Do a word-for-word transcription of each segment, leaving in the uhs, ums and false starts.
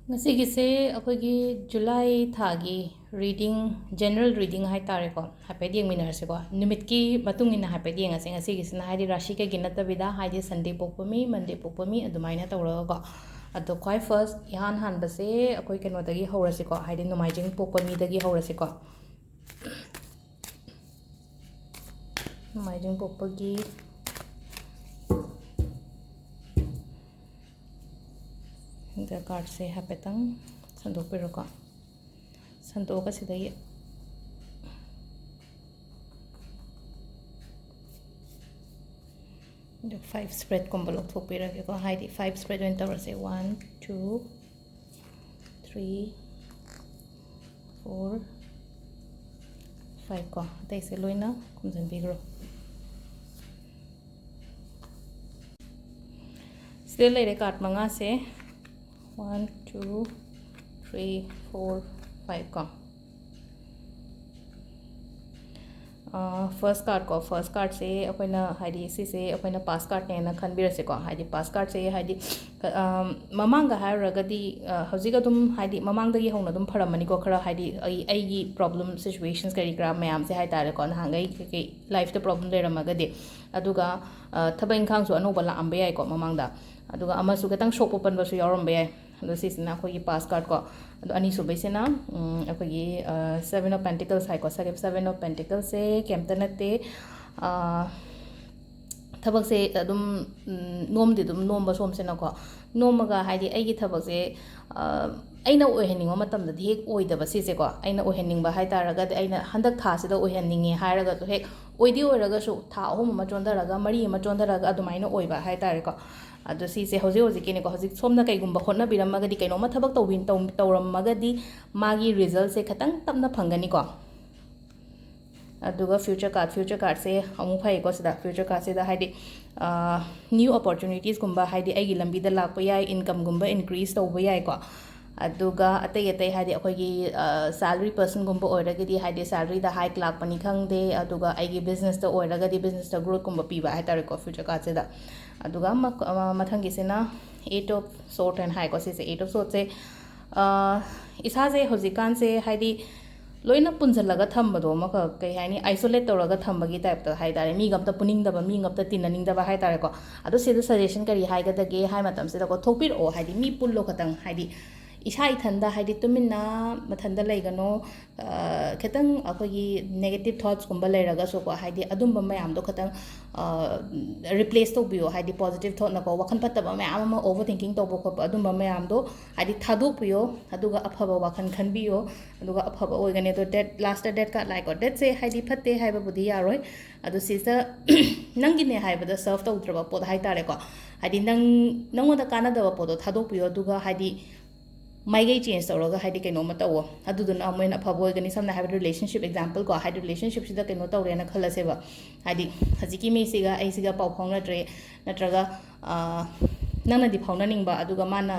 ꯉꯁꯤꯒꯤꯁꯦ ꯑꯩꯈꯣꯏꯒꯤ ꯖꯨꯂꯥꯏ ꯊꯥꯒꯤ reading, general reading ꯍꯥꯏ ꯇꯥꯔꯦꯀꯣ, ꯍꯥꯏꯐꯦꯠ ꯌꯦꯡꯃꯤꯟꯅꯔꯁꯤꯀꯣ꯫ ꯅꯨꯃꯤꯠꯀꯤ ꯃꯇꯨꯡ ꯏꯟꯅ ꯍꯥꯏꯐꯦꯠ ꯌꯦꯡꯉꯁꯦ ꯉꯁꯤꯒꯤꯁꯤꯅ, ꯍꯥꯏꯗꯤ ꯔꯥꯁꯤ ꯀꯩꯒꯤ ꯅꯠꯇꯕꯤꯗ, ꯍꯥꯏꯗꯤ Sunday ꯄꯣꯛꯄ ꯃꯤ, Monday ꯄꯣꯛꯄ ꯃꯤ, ꯑꯗꯨꯃꯥꯏꯅ ꯇꯧꯔꯒꯀꯣ꯫ ꯑꯗꯣ ꯈ꯭ꯋꯥꯏ first, ꯏꯍꯥꯟ ꯍꯥꯟꯕꯁꯦ ꯑꯩꯈꯣꯏ ꯀꯩꯅꯣꯗꯒꯤ ꯍꯧꯔꯁꯤꯀꯣ, ꯍꯥꯏꯗꯤ ꯅꯣꯡꯃꯥꯏꯖꯤꯡ ꯄꯣꯛꯄ ꯃꯤꯗꯒꯤ ꯍꯧꯔꯁꯤꯀꯣ꯫ ꯅꯣꯡꯃꯥꯏꯖꯤꯡ ꯄꯣꯛꯄꯒꯤ cardꯁꯦ ꯍꯥꯏꯐꯦꯠꯇꯪ ꯁꯟꯗꯣꯛꯄꯤꯔꯣꯀꯣ꯫ ꯁꯟꯗꯣꯛꯑꯒ ꯁꯤꯗꯒꯤ ꯑꯗꯨ five spreadꯀꯨꯝꯕ ꯂꯧꯊꯣꯛꯄꯤꯔꯒꯦꯀꯣ, ꯍꯥꯏꯗꯤ five spread ꯑꯣꯏꯅ ꯇꯧꯔꯁꯦ꯫ One, two, three, four, five ꯀꯣ, ꯑꯇꯩꯁꯦ ꯂꯣꯏꯅ ꯈꯨꯝꯖꯤꯟꯕꯤꯈ꯭ꯔꯣ꯫ ꯁꯤꯗ ꯂꯩꯔꯦ card ꯃꯉꯥꯁꯦ, one, two, three, four, five ꯀꯣ꯫ First card ꯀꯣ, first cardꯁꯦ ꯑꯩꯈꯣꯏꯅ, ꯍꯥꯏꯗꯤ ꯁꯤꯁꯦ ꯑꯩꯈꯣꯏꯅ past cardꯅꯦꯅ ꯈꯟꯕꯤꯔꯁꯦꯀꯣ꯫ ꯍꯥꯏꯗꯤ past cardꯁꯦ, ꯍꯥꯏꯗꯤ ꯃꯃꯥꯡꯒ ꯍꯥꯏꯔꯨꯔꯒꯗꯤ ꯍꯧꯖꯤꯛ ꯑꯗꯨꯝ, ꯍꯥꯏꯗꯤ ꯃꯃꯥꯡꯗꯒꯤ ꯍꯧꯅ ꯑꯗꯨꯝ ꯐꯔꯝꯃꯅꯤꯀꯣ꯫ ꯈꯔ, ꯍꯥꯏꯗꯤ ꯑꯩ ꯑꯩꯒꯤ problem situations ꯀꯔꯤ ꯀꯔꯥ ꯃꯌꯥꯝꯁꯦ ꯍꯥꯏ ꯇꯥꯔꯦꯀꯣ, ꯅꯍꯥꯟꯈꯩ ꯀꯩꯀꯩ lifeꯇ problem ꯂꯩꯔꯝꯃꯒꯗꯤ꯫ ꯑꯗꯨꯒ ꯊꯕꯛ ꯏꯪꯈꯥꯡꯁꯨ ꯑꯅꯧꯕ ꯂꯥꯛꯑꯝꯕ ꯌꯥꯏꯀꯣ ꯃꯃꯥꯡꯗ꯫ ꯑꯗꯨꯒ ꯑꯃꯁꯨ ꯈꯤꯇꯪ ꯁꯣꯛꯄ ꯄꯟꯕꯁꯨ ꯌꯥꯎꯔꯝꯕ ꯌꯥꯏ꯫ ꯑꯗꯣ ꯁꯤꯁꯤꯅ ꯑꯩꯈꯣꯏꯒꯤ past card ꯀꯣ꯫ ꯑꯗꯣ ꯑꯅꯤꯁꯨꯕꯩꯁꯤꯅ, ꯎꯝ, ꯑꯩꯈꯣꯏꯒꯤ, ꯑ, Seven of Pentacles ꯍꯥꯏꯀꯣ꯫ Seven of Pentaclesꯁꯦ ꯀꯩꯝꯇ ꯅꯠꯇꯦ꯫ ꯑ, ꯊꯕꯛꯁꯦ ꯑꯗꯨꯝ, ꯎꯝ, ꯅꯣꯝꯗꯤ ꯑꯗꯨꯝ ꯅꯣꯝꯕ ꯁꯣꯝꯁꯤꯅꯀꯣ꯫ ꯅꯣꯝꯃꯒ ꯍꯥꯏꯗꯤ ꯑꯩꯒꯤ ꯊꯕꯛꯁꯦ, ꯑ, ꯑꯩꯅ ꯑꯣꯏꯍꯟꯅꯤꯡꯕ ꯃꯇꯝꯗꯗꯤ ꯍꯦꯛ ꯑꯣꯏꯗꯕ ꯁꯤꯁꯦꯀꯣ꯫ ꯑꯩꯅ ꯑꯣꯏꯍꯟꯅꯤꯡꯕ ꯍꯥꯏ ꯇꯥꯔꯒꯗꯤ ꯑꯩꯅ ꯍꯟꯗꯛ ꯊꯥꯁꯤꯗ ꯑꯣꯏꯍꯟꯅꯤꯡꯉꯦ ꯍꯥꯏꯔꯒꯁꯨ ꯍꯦꯛ ꯑꯣꯏꯗꯤ ꯑꯣꯏꯔꯒꯁꯨ ꯊꯥ ꯑꯍꯨꯝ ꯑꯃ ꯆꯣꯟꯊꯔꯒ, ꯃꯔꯤ ꯑꯃ ꯆꯣꯟꯊꯔꯒ ꯑꯗꯨꯃꯥꯏꯅ ꯑꯣꯏꯕ ꯍꯥꯏ ꯇꯥꯔꯦꯀꯣ꯫ ꯑꯗꯣ ꯁꯤꯁꯦ ꯍꯧꯖꯤꯛ ꯍꯧꯖꯤꯛꯀꯤꯅꯤꯀꯣ꯫ ꯍꯧꯖꯤꯛ ꯁꯣꯝꯅ ꯀꯩꯒꯨꯝꯕ ꯍꯣꯠꯅꯕꯤꯔꯝꯃꯒꯗꯤ, ꯀꯩꯅꯣꯝꯃ ꯊꯕꯛ ꯇꯧꯕꯤ-, ꯇꯧ-, ꯇꯧꯔꯝꯃꯒꯗꯤ ꯃꯥꯒꯤ resultꯁꯦ ꯈꯤꯇꯪ ꯇꯞꯅ ꯐꯪꯒꯅꯤꯀꯣ꯫ ꯑꯗꯨꯒ future card, future cardꯁꯦ ꯑꯃꯨꯛ ꯐꯩꯀꯣ꯫ ꯁꯤꯗ future cardꯁꯤꯗ ꯍꯥꯏꯗꯤ, ꯑ, new opportunitiesꯀꯨꯝꯕ, ꯍꯥꯏꯗꯤ ꯑꯩꯒꯤ ꯂꯝꯕꯤꯗ ꯂꯥꯛꯄ ꯌꯥꯏ, incomeꯒꯨꯝꯕ increase ꯇꯧꯕ ꯌꯥꯏꯀꯣ꯫ ꯑꯗꯨꯒ ꯑꯇꯩ ꯑꯇꯩ, ꯍꯥꯏꯗꯤ ꯑꯩꯈꯣꯏꯒꯤ, ꯑ, salary personꯒꯨꯝꯕ ꯑꯣꯏꯔꯒꯗꯤ, ꯍꯥꯏꯗꯤ salaryꯗ hike ꯂꯥꯛꯄꯅꯤ ꯈꯪꯗꯦ, ꯑꯗꯨꯒ ꯑꯩꯒꯤ businessꯇ ꯑꯣꯏꯔꯒꯗꯤ businessꯇ growthꯀꯨꯝꯕ ꯄꯤꯕ ꯍꯥꯏ ꯇꯥꯔꯦꯀꯣ future cardꯁꯤꯗ꯫ ꯑꯗꯨꯒ ꯃ- ꯑ, ꯃꯊꯪꯒꯤꯁꯤꯅ Eight of Sword ꯍꯥꯏꯅ ꯍꯥꯏꯀꯣ꯫ ꯁꯤꯁꯦ Eight of Swordꯁꯦ, ꯑ, ꯏꯁꯥꯁꯦ ꯍꯧꯖꯤꯛꯀꯥꯟꯁꯦ, ꯍꯥꯏꯗꯤ, ꯂꯣꯏꯅ ꯄꯨꯟꯁꯤꯜꯂꯒ ꯊꯝꯕꯗꯣ, ꯑꯃꯈꯛ, ꯀꯩ ꯍꯥꯏꯅꯤ, isolate ꯇꯧꯔꯒ ꯊꯝꯕꯒꯤ typeꯇ ꯍꯥꯏ ꯇꯥꯔꯦ, ꯃꯤꯒ ꯑꯝꯇ ꯄꯨꯅꯤꯡꯗꯕ, ꯃꯤꯒ ꯑꯝꯇ ꯇꯤꯟꯅꯅꯤꯡꯗꯕ ꯍꯥꯏ ꯇꯥꯔꯦꯀꯣ꯫ ꯑꯗꯣ ꯁꯤꯗ suggestion ꯀꯔꯤ ꯍꯥꯏꯒꯗꯒꯦ ꯍꯥꯏ ꯃꯇꯝꯁꯤꯗꯀꯣ, ꯊꯣꯛꯄꯤꯔꯛꯑꯣ, ꯍꯥꯏꯗꯤ, ꯃꯤ ꯄꯨꯜꯂꯣ ꯈꯇꯪ, ꯍꯥꯏꯗꯤ, ꯏꯁꯥ ꯏꯊꯟꯗ, ꯍꯥꯏꯗꯤ, ꯇꯨꯃꯤꯟꯅ ꯃꯊꯟꯗ ꯂꯩꯒꯅꯣ꯫ ꯑ, ꯈꯤꯇꯪ ꯑꯩꯈꯣꯏꯒꯤ negative thoughtsꯀꯨꯝꯕ ꯂꯩꯔꯒꯁꯨꯀꯣ, ꯍꯥꯏꯗꯤ, ꯑꯗꯨꯝꯕ ꯃꯌꯥꯝꯗꯣ ꯈꯤꯇꯪ, ꯑ, replace ꯇꯧꯕꯤꯌꯣ, ꯍꯥꯏꯗꯤ, positive thoughtꯅꯀꯣ, ꯋꯥꯈꯜ ꯐꯠꯇꯕ ꯃꯌꯥꯝ ꯑꯃ, overthinking ꯇꯧꯕ ꯈꯣꯠꯄ, ꯑꯗꯨꯝꯕ ꯃꯌꯥꯝꯗꯣ, ꯍꯥꯏꯗꯤ, ꯊꯥꯗꯣꯛꯄꯤꯌꯣ, ꯑꯗꯨꯒ ꯑꯐꯕ ꯋꯥꯈꯜ ꯈꯟꯕꯤꯌꯣ, ꯑꯗꯨꯒ ꯑꯐꯕ ꯑꯣꯏꯒꯅꯤ꯫ ꯑꯗꯣ Death, lastꯇ Death card ꯂꯥꯛꯑꯦꯀꯣ꯫ Deathꯁꯦ, ꯍꯥꯏꯗꯤ, ꯐꯠꯇꯦ ꯍꯥꯏꯕꯕꯨꯗꯤ ꯌꯥꯔꯣꯏ, ꯑꯗꯣ ꯁꯤꯁꯤꯗ ꯅꯪꯒꯤꯅꯦ ꯍꯥꯏꯕꯗ serve ꯇꯧꯗ꯭ꯔꯕ ꯄꯣꯠ ꯍꯥꯏ ꯇꯥꯔꯦꯀꯣ, ꯍꯥꯏꯗꯤ, ꯅꯪ, ꯅꯪꯉꯣꯟꯗ ꯀꯥꯟꯅꯗꯕ ꯄꯣꯠꯇꯣ ꯊꯥꯗꯣꯛꯄꯤꯌꯣ, ꯑꯗꯨꯒ, ꯍꯥꯏꯗꯤ, ꯃꯥꯏꯀꯩ change ꯇꯧꯔꯒ, ꯍꯥꯏꯗꯤ, ꯀꯩꯅꯣꯝꯃ ꯇꯧꯋꯣ, ꯑꯗꯨꯗꯨꯅ ꯑꯃꯨꯛ ꯍꯦꯟꯅ ꯑꯐꯕ ꯑꯣꯏꯒꯅꯤ꯫ ꯁꯝꯅ ꯍꯥꯏꯔꯕꯗ relationship exampleꯀꯣ, ꯍꯥꯏꯗꯤ, relationshipꯁꯤꯗ ꯀꯩꯅꯣ ꯇꯧꯔꯦꯅ ꯈꯜꯂꯁꯦꯕ, ꯍꯥꯏꯗꯤ, ꯍꯧꯖꯤꯛꯀꯤ ꯃꯤꯁꯤꯒ ꯑꯩꯁꯤꯒ ꯄꯥꯎ ꯐꯥꯎꯅꯗ꯭ꯔꯦ, ꯅꯠꯇ꯭ꯔꯒ, ꯑ, ꯅꯪꯅꯗꯤ ꯐꯥꯎꯅꯅꯤꯡꯕ, ꯑꯗꯨꯒ ꯃꯥꯅ,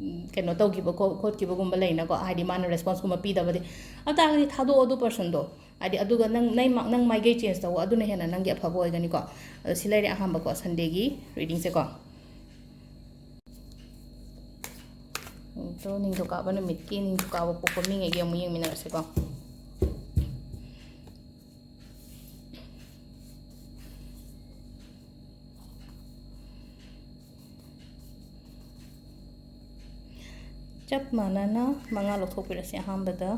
ꯎꯝ, ꯀꯩꯅꯣ ꯇꯧꯈꯤꯕ ꯈꯣ- ꯈꯣꯠꯈꯤꯕꯒꯨꯝꯕ ꯂꯩꯅꯀꯣ, ꯍꯥꯏꯗꯤ, ꯃꯥꯅ responseꯀꯨꯝꯕ ꯄꯤꯗꯕꯗꯤ, ꯑꯗꯨ ꯇꯥꯔꯒꯗꯤ ꯊꯥꯗꯣꯛꯑꯣ ꯑꯗꯨ personꯗꯣ, ꯍꯥꯏꯗꯤ, ꯑꯗꯨꯒ ꯅꯪ, ꯅꯪ ꯃꯥ- ꯅꯪ ꯃꯥꯏꯀꯩ change ꯇꯧꯋꯣ, ꯑꯗꯨꯅ ꯍꯦꯟꯅ ꯅꯪꯒꯤ ꯑꯐꯕ ꯑꯣꯏꯒꯅꯤꯀꯣ꯫ ꯑꯗꯣ ꯁꯤ ꯂꯩꯔꯦ ꯑꯍꯥꯟꯕꯀꯣ, Sundayꯒꯤ readingꯁꯦꯀꯣ꯫ ꯑꯗꯣ ꯅꯤꯡꯊꯧꯀꯥꯕ ꯅꯨꯃꯤꯠꯀꯤ, ꯅꯤꯡꯊꯧꯀꯥꯕ ꯄꯣꯛꯄ ꯃꯤꯉꯩꯒꯤ ꯑꯃꯨꯛ ꯌꯦꯡꯃꯤꯟꯅꯔꯁꯤꯀꯣ꯫ ꯆꯞ ꯃꯥꯟꯅꯅ ꯃꯉꯥ ꯂꯧꯊꯣꯛꯄꯤꯔꯁꯤ꯫ ꯑꯍꯥꯟꯕꯗ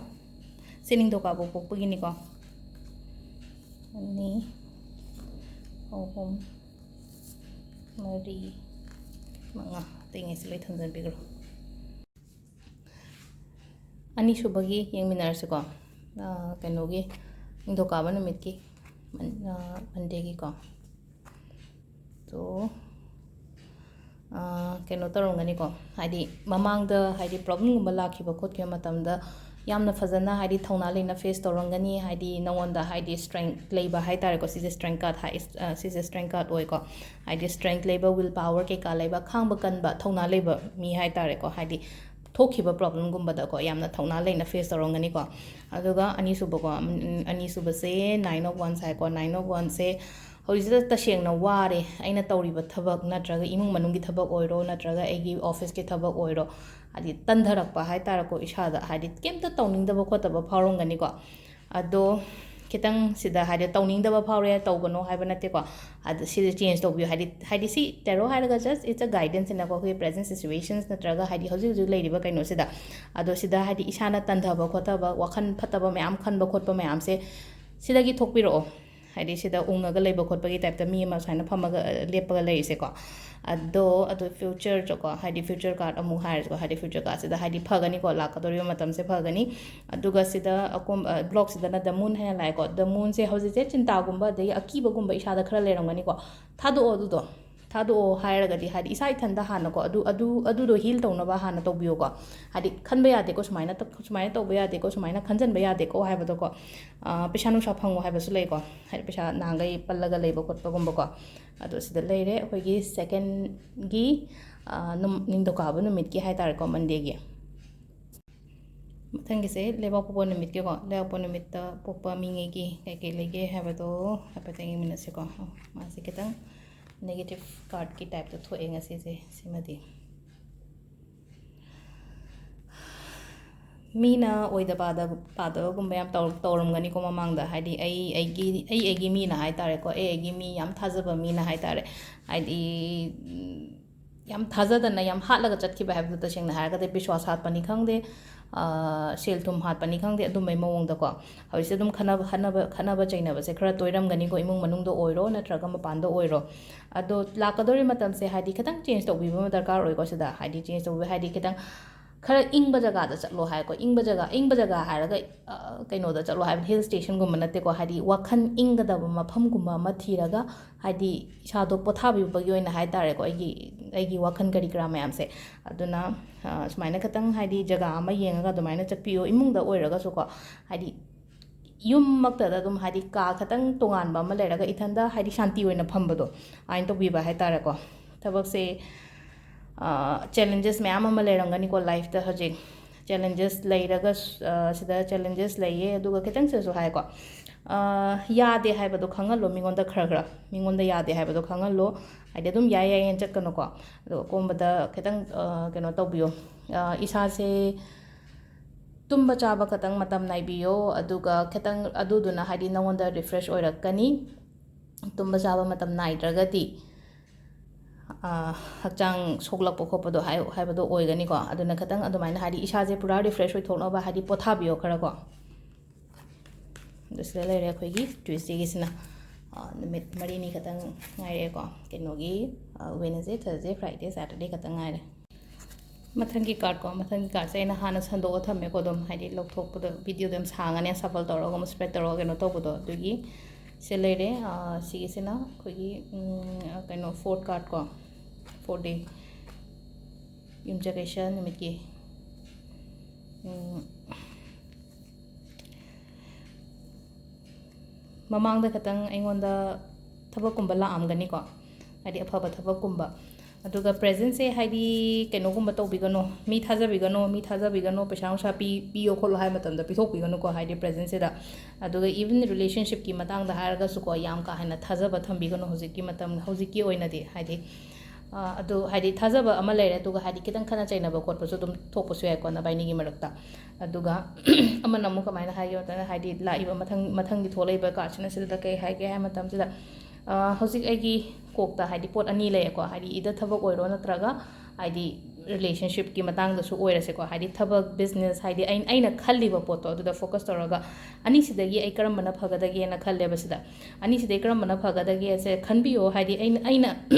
ꯁꯤ ꯅꯤꯡꯊꯧꯀꯥꯕ ꯄꯣꯛꯄꯒꯤꯅꯤꯀꯣ꯫ ꯑꯅꯤ, ꯑꯍꯨꯝ, ꯃꯔꯤ, ꯃꯉꯥ꯫ ꯑꯇꯩꯉꯩꯁꯤ ꯂꯣꯏ ꯊꯝꯖꯤꯟꯕꯤꯈ꯭ꯔꯣ꯫ ꯑꯅꯤꯁꯨꯕꯒꯤ ꯌꯦꯡꯃꯤꯟꯅꯔꯁꯤꯀꯣ꯫ ꯑꯥ, ꯀꯩꯅꯣꯒꯤ, ꯅꯤꯡꯊꯧꯀꯥꯕ ꯅꯨꯃꯤꯠꯀꯤ, ꯃꯟ-, ꯑꯥ, Mondayꯒꯤꯀꯣ꯫ ꯇꯣ, ꯑꯥ, ꯀꯩꯅꯣ ꯇꯧꯔꯝꯒꯅꯤꯀꯣ, ꯍꯥꯏꯗꯤ, ꯃꯃꯥꯡꯗ, ꯍꯥꯏꯗꯤ, problemꯒꯨꯝꯕ ꯂꯥꯛꯈꯤꯕ ꯈꯣꯠꯈꯤꯕ ꯃꯇꯝꯗ ꯌꯥꯝꯅ ꯐꯖꯅ, ꯍꯥꯏꯗꯤ, ꯊꯧꯅꯥ ꯂꯩꯅ face ꯇꯧꯔꯝꯒꯅꯤ, ꯍꯥꯏꯗꯤ, ꯅꯉꯣꯟꯗ, ꯍꯥꯏꯗꯤ, strength ꯂꯩꯕ ꯍꯥꯏ ꯇꯥꯔꯦꯀꯣ꯫ ꯁꯤꯁꯦ strength card ꯍꯥꯏ, ꯑꯥ, ꯁꯤꯁꯦ strength card ꯑꯣꯏꯀꯣ, ꯍꯥꯏꯗꯤ, strength ꯂꯩꯕ, will power ꯀꯩꯀꯥ ꯂꯩꯕ, ꯈꯥꯡꯕ ꯀꯟꯕ, ꯊꯧꯅꯥ ꯂꯩꯕ ꯃꯤ ꯍꯥꯏ ꯇꯥꯔꯦꯀꯣ, ꯍꯥꯏꯗꯤ, ꯊꯣꯛꯈꯤꯕ problemꯒꯨꯝꯕꯗꯀꯣ ꯌꯥꯝꯅ ꯊꯧꯅꯥ ꯂꯩꯅ face ꯇꯧꯔꯝꯒꯅꯤꯀꯣ꯫ ꯑꯗꯨꯒ ꯑꯅꯤꯁꯨꯕꯀꯣ, ꯎꯝ, ꯑꯅꯤꯁꯨꯕꯁꯦ Nine of Wands ꯍꯥꯏꯀꯣ꯫ Nine of Wandsꯁꯦ, ꯍꯧꯖꯤꯛꯁꯤꯗ ꯇꯁꯦꯡꯅ ꯋꯥꯔꯦ꯫ ꯑꯩꯅ ꯇꯧꯔꯤꯕ ꯊꯕꯛ ꯅꯠꯇ꯭ꯔꯒ ꯏꯃꯨꯡ ꯃꯅꯨꯡꯒꯤ ꯊꯕꯛ ꯑꯣꯏꯔꯣ, ꯅꯠꯇ꯭ꯔꯒ ꯑꯩꯒꯤ ꯑꯣꯐꯤꯁꯀꯤ ꯊꯕꯛ ꯑꯣꯏꯔꯣ, ꯍꯥꯏꯗꯤ ꯇꯟꯊꯔꯛꯄ ꯍꯥꯏ ꯇꯥꯔꯦꯀꯣ ꯏꯁꯥꯗ, ꯍꯥꯏꯗꯤ ꯀꯩꯝꯇ ꯇꯧꯅꯤꯡꯗꯕ ꯈꯣꯠꯇꯕ ꯐꯥꯎꯔꯝꯒꯅꯤꯀꯣ꯫ ꯑꯗꯣ ꯈꯤꯇꯪ ꯁꯤꯗ ꯍꯥꯏꯗꯤ ꯇꯧꯅꯤꯡꯗꯕ ꯐꯥꯎꯔꯦ, ꯇꯧꯒꯅꯣ ꯍꯥꯏꯕ ꯅꯠꯇꯦꯀꯣ꯫ ꯑꯗ ꯁꯤꯗ ꯆꯦꯟꯖ ꯇꯧꯕꯤꯌꯨ꯫ ꯍꯥꯏꯗꯤ, ꯍꯥꯏꯗꯤ ꯁꯤ ꯇꯦꯔꯣ ꯍꯥꯏꯔꯒ just it's a guidance ꯅꯤꯅꯀꯣ, ꯑꯩꯈꯣꯏꯒꯤ present situations ꯅꯠꯇ꯭ꯔꯒ ꯍꯥꯏꯗꯤ ꯍꯧꯖꯤꯛ ꯍꯧꯖꯤꯛ ꯂꯩꯔꯤꯕ ꯀꯩꯅꯣꯁꯤꯗ꯫ ꯑꯗꯣ ꯁꯤꯗ ꯍꯥꯏꯗꯤ ꯏꯁꯥꯅ ꯇꯟꯊꯕ ꯈꯣꯠꯊꯕ, ꯋꯥꯈꯜ ꯐꯠꯇꯕ ꯃꯌꯥꯝ ꯈꯟꯕ ꯈꯣꯠꯄ ꯃꯌꯥꯝꯁꯦ ꯁꯤꯗꯒꯤ ꯊꯣꯛꯄꯤꯔꯛꯑꯣ꯫ ꯍꯥꯏꯗꯤ ꯁꯤꯗ ꯎꯪꯉꯒ ꯂꯩꯕ ꯈꯣꯠꯄꯒꯤ ꯇꯥꯏꯞꯇ ꯃꯤ ꯑꯃ ꯁꯨꯃꯥꯏꯅ ꯐꯝꯃꯒ, ꯑ, ꯂꯦꯞꯄꯒ ꯂꯩꯔꯤꯁꯦꯀꯣ꯫ ꯑꯗꯣ, ꯑꯗꯣ ꯐ꯭ꯌꯨꯆꯔꯗꯀꯣ, ꯍꯥꯏꯗꯤ ꯐ꯭ꯌꯨꯆꯔ ꯀꯥꯔꯠ ꯑꯃꯨꯛ ꯍꯥꯏꯔꯁꯤꯀꯣ, ꯍꯥꯏꯗꯤ ꯐ꯭ꯌꯨꯆꯔ ꯀꯥꯔꯠꯁꯤꯗ ꯍꯥꯏꯗꯤ ꯐꯒꯅꯤꯀꯣ, ꯂꯥꯛꯀꯗꯧꯔꯤꯕ ꯃꯇꯝꯁꯦ ꯐꯒꯅꯤ꯫ ꯑꯗꯨꯒ ꯁꯤꯗ ꯑꯀꯣꯝ-, ꯑ, ꯕ꯭ꯂꯣꯛꯁꯤꯗꯅ the moon ꯍꯥꯏꯅ ꯂꯥꯛꯑꯦꯀꯣ꯫ The moonꯁꯦ ꯍꯧꯖꯤꯛꯁꯦ ꯆꯤꯟꯇꯥꯒꯨꯝꯕ ꯑꯗꯒꯤ ꯑꯀꯤꯕꯒꯨꯝꯕ ꯏꯁꯥꯗ ꯈꯔ ꯂꯩꯔꯝꯒꯅꯤꯀꯣ꯫ ꯊꯥꯗꯣꯛꯑꯣ ꯑꯗꯨꯗꯣ꯫ ꯊꯥꯗꯣꯛꯑꯣ ꯍꯥꯏꯔꯒꯗꯤ ꯍꯥꯏꯗꯤ ꯏꯁꯥ ꯏꯊꯟꯗ ꯍꯥꯟꯅꯀꯣ, ꯑꯗꯨ, ꯑꯗꯨ, ꯑꯗꯨꯗꯣ ꯍꯤꯜ ꯇꯧꯅꯕ ꯍꯥꯟꯅ ꯇꯧꯕꯤꯌꯣꯀꯣ꯫ ꯍꯥꯏꯗꯤ ꯈꯟꯕ ꯌꯥꯗꯦꯀꯣ, ꯁꯨꯃꯥꯏꯅ ꯇ-, ꯁꯨꯃꯥꯏꯅ ꯇꯧꯕ ꯌꯥꯗꯦꯀꯣ, ꯁꯨꯃꯥꯏꯅ ꯈꯟꯖꯟꯕ ꯌꯥꯗꯦꯀꯣ ꯍꯥꯏꯕꯗꯣꯀꯣ꯫ ꯑ, ꯄꯩꯁꯥ ꯅꯨꯡꯁꯥ ꯐꯪꯉꯣ ꯍꯥꯏꯕꯁꯨ ꯂꯩꯀꯣ꯫ ꯍꯥꯏꯗꯤ ꯄꯩꯁꯥ ꯅꯍꯥꯟꯈꯩ ꯄꯜꯂꯒ ꯂꯩꯕ ꯈꯣꯠꯄꯒꯨꯝꯕꯀꯣ꯫ ꯑꯗꯣ ꯁꯤꯗ ꯂꯩꯔꯦ ꯑꯩꯈꯣꯏꯒꯤ ꯁꯦꯀꯦꯟꯒꯤ, ꯑ, ꯅꯨꯝ-, ꯅꯤꯡꯊꯧꯀꯥꯕ ꯅꯨꯃꯤꯠꯀꯤ ꯍꯥꯏ ꯇꯥꯔꯦꯀꯣ, ꯃꯟꯗꯦꯒꯤ꯫ ꯃꯊꯪꯒꯤꯁꯦ ꯂꯩꯕꯥꯛꯄꯣꯛꯄ ꯅꯨꯃꯤꯠꯀꯤꯀꯣ꯫ ꯂꯩꯕꯥꯛꯄꯣꯛꯄ ꯅꯨꯃꯤꯠꯇ ꯄꯣꯛꯄ ꯃꯤꯉꯩꯒꯤ ꯀꯩꯀꯩ ꯂꯩꯒꯦ ꯍꯥꯏꯕꯗꯣ ꯍꯥꯏꯐꯦꯠꯇꯪ ꯌꯦꯡꯃꯤꯟꯅꯁꯤꯀꯣ꯫ ꯑꯣ, ꯃꯥꯁꯦ ꯈꯤꯇꯪ ꯅꯦꯒꯦꯇꯤꯞ ꯀꯥꯔꯠꯀꯤ ꯇꯥꯏꯞꯇ ꯊꯣꯛꯑꯦ ꯉꯁꯤꯁꯦ꯫ ꯁꯤꯃꯗꯤ ꯃꯤꯅ ꯑꯣꯏꯗ ꯄꯥꯗ-, ꯄꯥꯗꯕꯒꯨꯝꯕ ꯌꯥꯝ ꯇꯧ-, ꯇꯧꯔꯝꯒꯅꯤꯀꯣ ꯃꯃꯥꯡꯗ꯫ ꯍꯥꯏꯗꯤ ꯑꯩ ꯑꯩꯒꯤ, ꯑꯩ ꯑꯩꯒꯤ ꯃꯤꯅ ꯍꯥꯏ ꯇꯥꯔꯦꯀꯣ, ꯑꯩ ꯑꯩꯒꯤ ꯃꯤ ꯌꯥꯝ ꯊꯥꯖꯕ ꯃꯤꯅ ꯍꯥꯏ ꯇꯥꯔꯦ꯫ ꯍꯥꯏꯗꯤ, ꯎꯝ, ꯌꯥꯝ ꯊꯥꯖꯗꯅ ꯌꯥꯝ ꯍꯥꯠꯂꯒ ꯆꯠꯈꯤꯕ ꯍꯥꯏꯕꯗꯣ, ꯇꯁꯦꯡꯅ ꯍꯥꯏꯔꯒꯗꯤ ꯕꯤꯁ꯭ꯋꯥꯁ ꯍꯥꯠꯄꯅꯤ ꯈꯪꯗꯦ, ꯑ, ꯁꯦꯜ ꯊꯨꯝ ꯍꯥꯠꯄꯅꯤ ꯈꯪꯗꯦ, ꯑꯗꯨꯝꯕꯩ ꯃꯑꯣꯡꯗꯀꯣ꯫ ꯍꯧꯖꯤꯛꯁꯦ ꯑꯗꯨꯝ ꯈꯠꯅꯕ, ꯈꯠꯅꯕ, ꯈꯠꯅꯕ ꯆꯩꯅꯕꯁꯦ ꯈꯔ ꯇꯣꯏꯔꯝꯒꯅꯤꯀꯣ, ꯏꯃꯨꯡ ꯃꯅꯨꯡꯗ ꯑꯣꯏꯔꯣ ꯅꯠꯇ꯭ꯔꯒ ꯃꯄꯥꯟꯗ ꯑꯣꯏꯔꯣ꯫ ꯑꯗꯣ ꯂꯥꯛꯀꯗꯧꯔꯤ ꯃꯇꯝꯁꯦ ꯍꯥꯏꯗꯤ ꯈꯤꯇꯪ ꯆꯦꯟꯖ ꯇꯧꯕꯤꯕ ꯑꯃ ꯗꯔꯀꯥꯔ ꯑꯣꯏꯀꯣ ꯁꯤꯗ꯫ ꯍꯥꯏꯗꯤ ꯆꯦꯟꯖ ꯇꯧꯕꯤꯕ ꯍꯥꯏꯗꯤ ꯈꯤꯇꯪ ꯈꯔ ꯏꯪꯕ ꯖꯒꯥꯗ ꯆꯠꯂꯣ ꯍꯥꯏꯀꯣ꯫ ꯏꯪꯕ ꯖꯒꯥ, ꯏꯪꯕ ꯖꯒꯥ ꯍꯥꯏꯔꯒ, ꯑ, ꯀꯩꯅꯣꯗ ꯆꯠꯂꯣ ꯍꯥꯏꯕ, ꯍꯤꯜ ꯁ꯭ꯇꯦꯁꯟꯒꯨꯝꯕ ꯅꯠꯇꯦꯀꯣ꯫ ꯍꯥꯏꯗꯤ ꯋꯥꯈꯜ ꯏꯪꯒꯗꯕ ꯃꯐꯝꯒꯨꯝꯕ ꯑꯃ ꯊꯤꯔꯒ, ꯍꯥꯏꯗꯤ ꯏꯁꯥꯗꯣ ꯄꯣꯊꯥꯕꯤꯕꯒꯤ ꯑꯣꯏꯅ ꯍꯥꯏ ꯇꯥꯔꯦꯀꯣ, ꯑꯩꯒꯤ, ꯑꯩꯒꯤ ꯋꯥꯈꯜ ꯀꯔꯤ ꯀꯔꯥ ꯃꯌꯥꯝꯁꯦ꯫ ꯑꯗꯨꯅ, ꯑ, ꯁꯨꯃꯥꯏꯅ ꯈꯤꯇꯪ ꯍꯥꯏꯗꯤ ꯖꯒꯥ ꯑꯃ ꯌꯦꯡꯉꯒ ꯑꯗꯨꯃꯥꯏꯅ ꯆꯠꯄꯤꯌꯣ꯫ ꯏꯃꯨꯡꯗ ꯑꯣꯏꯔꯒꯁꯨꯀꯣ, ꯍꯥꯏꯗꯤ ꯌꯨꯝꯃꯛꯇꯗ ꯑꯗꯨꯝ ꯍꯥꯏꯗꯤ ꯀꯥ ꯈꯤꯇꯪ ꯇꯣꯉꯥꯟꯕ ꯑꯃ ꯂꯩꯔꯒ ꯏꯊꯟꯗ ꯍꯥꯏꯗꯤ ꯁꯥꯟꯇꯤ ꯑꯣꯏꯅ ꯐꯝꯕꯗꯣ, ꯑꯗꯨꯃꯥꯏꯅ ꯇꯧꯕꯤꯕ ꯍꯥꯏ ꯇꯥꯔꯦꯀꯣ꯫ ꯊꯕꯛꯁꯦ, ꯑ, ꯆꯦꯂꯦꯟꯖꯦꯁ ꯃꯌꯥꯝ ꯑꯃ ꯂꯩꯔꯝꯒꯅꯤꯀꯣ ꯂꯥꯏꯐꯇ ꯍꯧꯖꯤꯛ꯫ ꯆꯦꯂꯦꯟꯖꯦꯁ ꯂꯩꯔꯒ, ꯑ, ꯁꯤꯗ ꯆꯦꯂꯦꯟꯖꯦꯁ ꯂꯩꯌꯦ, ꯑꯗꯨꯒ ꯈꯤꯇꯪꯁꯤꯗꯁꯨ ꯍꯥꯏꯀꯣ, ꯌꯥꯗꯦ ꯍꯥꯏꯕꯗꯣ ꯈꯪꯍꯜꯂꯣ ꯃꯤꯉꯣꯟꯗ ꯈꯔ ꯈꯔ꯫ ꯃꯤꯉꯣꯟꯗ ꯌꯥꯗꯦ ꯍꯥꯏꯕꯗꯣ ꯈꯪꯍꯜꯂꯣ꯫ ꯍꯥꯏꯗꯤ ꯑꯗꯨꯝ ꯌꯥꯏ ꯌꯥꯏꯌꯦꯅ ꯆꯠꯀꯅꯨꯀꯣ꯫ ꯑꯗꯣ ꯑꯀꯣꯝꯕꯗ ꯈꯤꯇꯪ ꯀꯩꯅꯣ ꯇꯧꯕꯤꯌꯣ꯫ ꯏꯁꯥꯁꯦ ꯇꯨꯝꯕ ꯆꯥꯕ ꯈꯛꯇꯪ ꯃꯇꯝ ꯅꯥꯏꯕꯤꯌꯣ꯫ ꯑꯗꯨꯒ ꯈꯤꯇꯪ ꯑꯗꯨꯗꯨꯅ ꯍꯥꯏꯗꯤ ꯅꯉꯣꯟꯗ ꯔꯤꯐ꯭ꯔꯦꯁ ꯑꯣꯏꯔꯛꯀꯅꯤ꯫ ꯇꯨꯝꯕ ꯆꯥꯕ ꯃꯇꯝ ꯅꯥꯏꯗ꯭ꯔꯒꯗꯤ ꯍꯛꯆꯥꯡ ꯁꯣꯛꯂꯛꯄ ꯈꯣꯠꯄꯗꯣ ꯍꯥꯏꯕꯗꯣ ꯑꯣꯏꯒꯅꯤꯀꯣ꯫ ꯑꯗꯨꯅ ꯈꯤꯇꯪ ꯑꯗꯨꯃꯥꯏꯅ ꯍꯥꯏꯗꯤ ꯏꯁꯥꯁꯦ ꯄꯨꯔꯥ ꯔꯤꯐ꯭ꯔꯦꯁ ꯑꯣꯏꯊꯣꯛꯅꯕ ꯍꯥꯏꯗꯤ ꯄꯣꯊꯥꯕꯤꯌꯣ ꯈꯔꯀꯣ꯫ ꯑꯗꯨ ꯁꯤꯗ ꯂꯩꯔꯦ ꯑꯩꯈꯣꯏꯒꯤ ꯇ꯭ꯌꯨꯁꯗꯦꯒꯤꯁꯤꯅ꯫ ꯅꯨꯃꯤꯠ ꯃꯔꯤꯅꯤ ꯈꯛꯇꯪ ꯉꯥꯏꯔꯦꯀꯣ꯫ ꯀꯩꯅꯣꯒꯤ ꯋꯦꯅꯁꯗꯦ, ꯊꯔꯁꯗꯦ, ꯐ꯭ꯔꯥꯏꯗꯦ, ꯁꯦꯇꯔꯗꯦ ꯈꯛꯇꯪ ꯉꯥꯏꯔꯦ꯫ ꯃꯊꯪꯒꯤ ꯀꯥꯔꯠꯀꯣ, ꯃꯊꯪꯒꯤ ꯀꯥꯔꯠꯁꯦ ꯑꯩꯅ ꯍꯥꯟꯅ ꯁꯟꯗꯣꯛꯑ ꯊꯝꯃꯦꯀꯣ꯫ ꯑꯗꯨꯝ ꯍꯥꯏꯗꯤ ꯂꯧꯊꯣꯛꯄꯗꯣ ꯚꯤꯗꯤꯑꯣꯗꯣ ꯌꯥꯝ ꯁꯥꯡꯉꯅꯤ, ꯁꯐꯜ ꯇꯧꯔꯒ ꯑꯃꯨꯛ ꯁ꯭ꯄ꯭ꯔꯦꯗ ꯇꯧꯔꯒ ꯀꯩꯅꯣ ꯇꯧꯕꯗꯣ꯫ ꯑꯗꯨꯒꯤ ꯁꯤ ꯂꯩꯔꯦ꯫ ꯁꯤꯒꯤꯁꯤꯅ ꯑꯩꯈꯣꯏꯒꯤ ꯀꯩꯅꯣ ꯐꯣꯔꯠ ꯀꯥꯔꯠꯀꯣ, ꯐꯣꯔꯠ ꯗꯦ ꯌꯨꯝꯁꯀꯩꯁ ꯅꯨꯃꯤꯠꯀꯤ꯫ ꯃꯃꯥꯡꯗ ꯈꯇꯪ ꯑꯩꯉꯣꯟꯗ ꯊꯕꯛꯀꯨꯝꯕ ꯂꯥꯛꯑꯝꯒꯅꯤꯀꯣ, ꯍꯥꯏꯗꯤ ꯑꯐꯕ ꯊꯕꯛꯀꯨꯝꯕ꯫ ꯑꯗꯨꯒ ꯄ꯭ꯔꯦꯖꯦꯟꯁꯦ ꯍꯥꯏꯗꯤ ꯀꯩꯅꯣꯒꯨꯝꯕ ꯇꯧꯕꯤꯒꯅꯣ, ꯃꯤ ꯊꯥꯖꯕꯤꯒꯅꯣ, ꯃꯤ ꯊꯥꯖꯕꯤꯒꯅꯣ, ꯄꯩꯁꯥ ꯅꯨꯡꯁꯥ ꯄꯤ-, ꯄꯤꯌꯣ ꯈꯣꯠꯂꯣ ꯍꯥꯏꯕ ꯃꯇꯝꯗ ꯄꯤꯊꯣꯛꯄꯤꯒꯅꯨꯀꯣ, ꯍꯥꯏꯗꯤ ꯄ꯭ꯔꯦꯖꯦꯟꯁꯤꯗ꯫ ꯑꯗꯨꯒ even ꯔꯤꯂꯦꯁꯟꯁꯤꯞꯀꯤ ꯃꯇꯥꯡꯗ ꯍꯥꯏꯔꯒꯁꯨꯀꯣ, ꯌꯥꯝ ꯀꯥ ꯍꯦꯟꯅ ꯊꯥꯖꯕ ꯊꯝꯕꯤꯒꯅꯨ ꯍꯧꯖꯤꯛꯀꯤ ꯃꯇꯝ, ꯍꯧꯖꯤꯛꯀꯤ ꯑꯣꯏꯅꯗꯤ꯫ ꯍꯥꯏꯗꯤ ꯑꯗꯨ ꯍꯥꯏꯗꯤ ꯊꯥꯖꯕ ꯑꯃ ꯂꯩꯔꯦ, ꯑꯗꯨꯒ ꯍꯥꯏꯗꯤ ꯈꯤꯇꯪ ꯈꯠꯅ ꯆꯩꯅꯕ ꯈꯣꯠꯄꯁꯨ ꯑꯗꯨꯝ ꯊꯣꯛꯄꯁꯨ ꯌꯥꯏꯀꯣ ꯅꯕꯥꯏꯅꯤꯒꯤ ꯃꯔꯛꯇ꯫ ꯑꯗꯨꯒ ꯑꯃꯅ ꯑꯃꯨꯛ ꯀꯃꯥꯏꯅ ꯍꯥꯏꯒꯦ ꯃꯇꯝꯗ, ꯍꯥꯏꯗꯤ ꯂꯥꯛꯏꯕ ꯃꯊꯪ, ꯃꯊꯪꯒꯤ ꯊꯣꯛꯂꯛꯏꯕ ꯀꯥꯔꯠꯁꯤꯅ ꯁꯤꯗ ꯀꯩ ꯍꯥꯏꯒꯦ ꯍꯥꯏ ꯃꯇꯝꯁꯤꯗ, ꯍꯧꯖꯤꯛ ꯑꯩꯒꯤ ꯀꯣꯛꯇ ꯍꯥꯏꯗꯤ ꯄꯣꯠ ꯑꯅꯤ ꯂꯩꯌꯦꯀꯣ, ꯍꯥꯏꯗꯤ either ꯊꯕꯛ ꯑꯣꯏꯔꯣ ꯅꯠꯇ꯭ꯔꯒ ꯍꯥꯏꯗꯤ ꯔꯤꯂꯦꯁꯟꯁꯤꯞꯀꯤ ꯃꯇꯥꯡꯗꯁꯨ ꯑꯣꯏꯔꯁꯦꯀꯣ, ꯍꯥꯏꯗꯤ ꯊꯕꯛ, ꯕꯤꯖꯤꯅꯦꯁ, ꯍꯥꯏꯗꯤ ꯑꯩ-, ꯑꯩꯅ ꯈꯜꯂꯤꯕ ꯄꯣꯠꯇꯣ ꯑꯗꯨꯗ ꯐꯣꯀꯁ ꯇꯧꯔꯒ ꯑꯅꯤꯁꯤꯗꯒꯤ ꯑꯩ ꯀꯔꯝꯕꯅ ꯐꯒꯗꯒꯦꯅ ꯈꯜꯂꯦꯕ ꯁꯤꯗ꯫ ꯑꯅꯤꯁꯤꯗꯩ ꯀꯔꯝꯕꯅ ꯐꯒꯗꯒꯦꯁꯦ ꯈꯟꯕꯤꯌꯣ꯫ ꯍꯥꯏꯗꯤ ꯑꯩꯅ, ꯑꯩꯅ